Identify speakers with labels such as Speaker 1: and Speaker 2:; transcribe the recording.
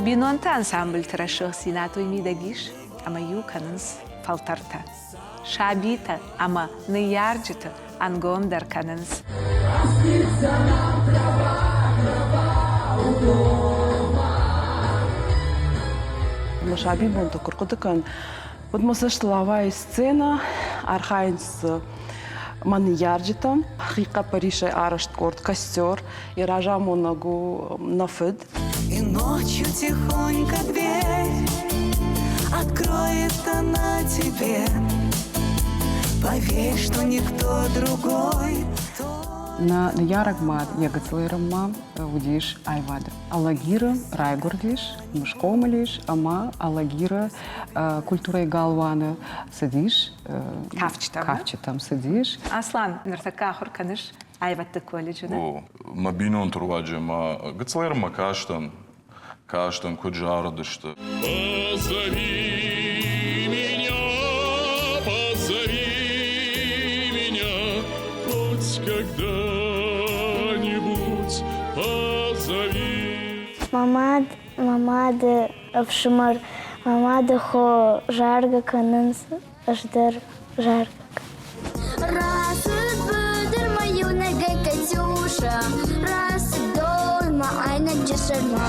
Speaker 1: Бинонты ансамбльты рӕсугъддзинад уый мидӕг ис, ӕмӕ иу кӕнынц фӕлтӕртӕ. Сабитӕ ӕмӕ ныййарджыты ӕнгомдӕр кӕнынц.
Speaker 2: Мӕ сабибонты куы рхъуыды кӕн, уӕд мӕ цӕстыл ауайы сценӕ, архайынц дзы мӕ ныййарджытӕ, хихъӕппӕрисӕй арӕзт къорд «Костер», йӕ разамонӕг у нӕ фыд.
Speaker 3: И ночью тихонько дверь откроет она тебе. Поверь, что никто другой.
Speaker 4: Нӕ ныййарӕг мад йӕ гыццыл ма уыдис аивады. Алагиры райгуырдис, схъомыл ис ӕмӕ Алагиры культурӕйы галуаны цыдис.
Speaker 1: Кафджытӕм.
Speaker 4: Кафджытӕм цыдис.
Speaker 1: Аслан, ныртӕккӕ ахуыр кӕныс аивӕдты колледжы, нӕ?
Speaker 5: О, мӕ бинонты руаджы ма гыццыл ма кастӕн, кастӕн, куыд зарыдысты.
Speaker 6: Позови меня, позови меня, хоть когда-нибудь позови.
Speaker 7: Мӕ мад, мӕ мады ӕфсымӕр, мӕ мады хо заргӕ кӕнынц, ӕз дӕр заргӕ.
Speaker 8: Рацыд быдырмӕ иунӕгӕй Катюша, Рацыд донмӕ айнӕджы сӕрмӕ.